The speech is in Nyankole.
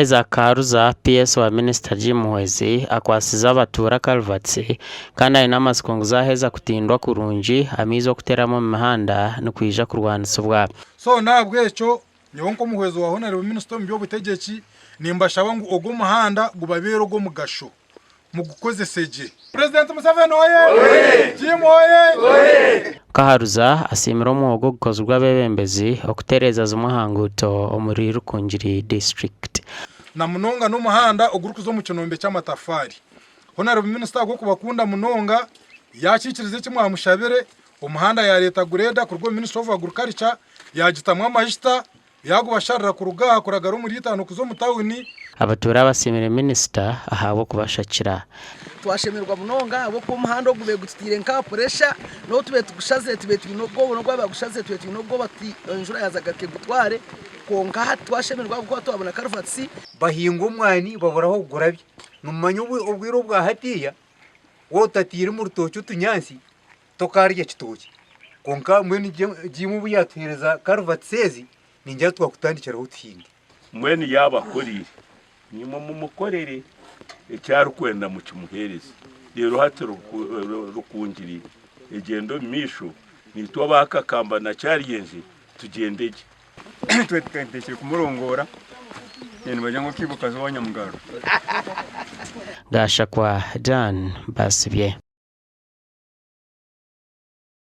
Isaac Kaharuza, PS wa Minisita Jim Muhwezi akwatsize abatuura culverts kandi aine amatsiko ngu zaaheza kutindwa kurungi amaizi okuteramu omu mihanda nikwija kurwanisibwa. So n'ahabw'ekyo nyowe nk'omuhwezi wa Honarebo Minisita omu by'obutegyeki nimbashaba ngu ogu omuhanda gubabeere ogw'omugasho. Mugukozese gye. Purezidenti Museveni oye! Jim oye! Kaharuza asiimire omwoga ogukozirwe abeebembezi okutereeza zimwe aha nguuto omuri Rukungiri disiturikiti. Na munonga n'omuhanda ogurikuza omu kinombe ky'amatafaari. Honarebo Minisita ahabw'okubakunda munonga yakiikiriza eki mwamushabire, omuhanda yareeta gureeda kuruga omu Ministry of Agriculture yagitamu amajita Yaagubasharira kuruga aha kuragara omuri itaano kuza omu tauni. Abatuura basiimire minisita ahabw'okubashakira. Twashemererwa munonga ahabw'okuba omuhanda ogu gubaire gututaire nka aha puresha n'obu tubaire tugushazire tubaire twine obwoba n'obu bagushazire tubaire twine obwoba tuti enjura yaaza garuka egutware kwonka hati twashemererwa ahabw'okuba twabona karuvatisi. Bahinga omwani babura ah'okugurabya. Nimumanya obwire obwa hatiiya waaba otataire omu rutookye otunyaatsi tokaarya kitookye. Kwonka mbwenu Jim obu yaatuheereza karuvatisi ezi, ningira twakutandikiraho tuhinge. Mbwenu yaaba akoreire, naimwe mumukorere, eki arikwenda mukimuheereze. Reero hati Rukungiri egyende omu maisho, naitwe aba Kakamba na Kyaryenje tugyende gye. Tweteekateekire kumurongoora nibagira ngu okiiba okaza owa Nyamugaru. Gashakwa Dan Basibye.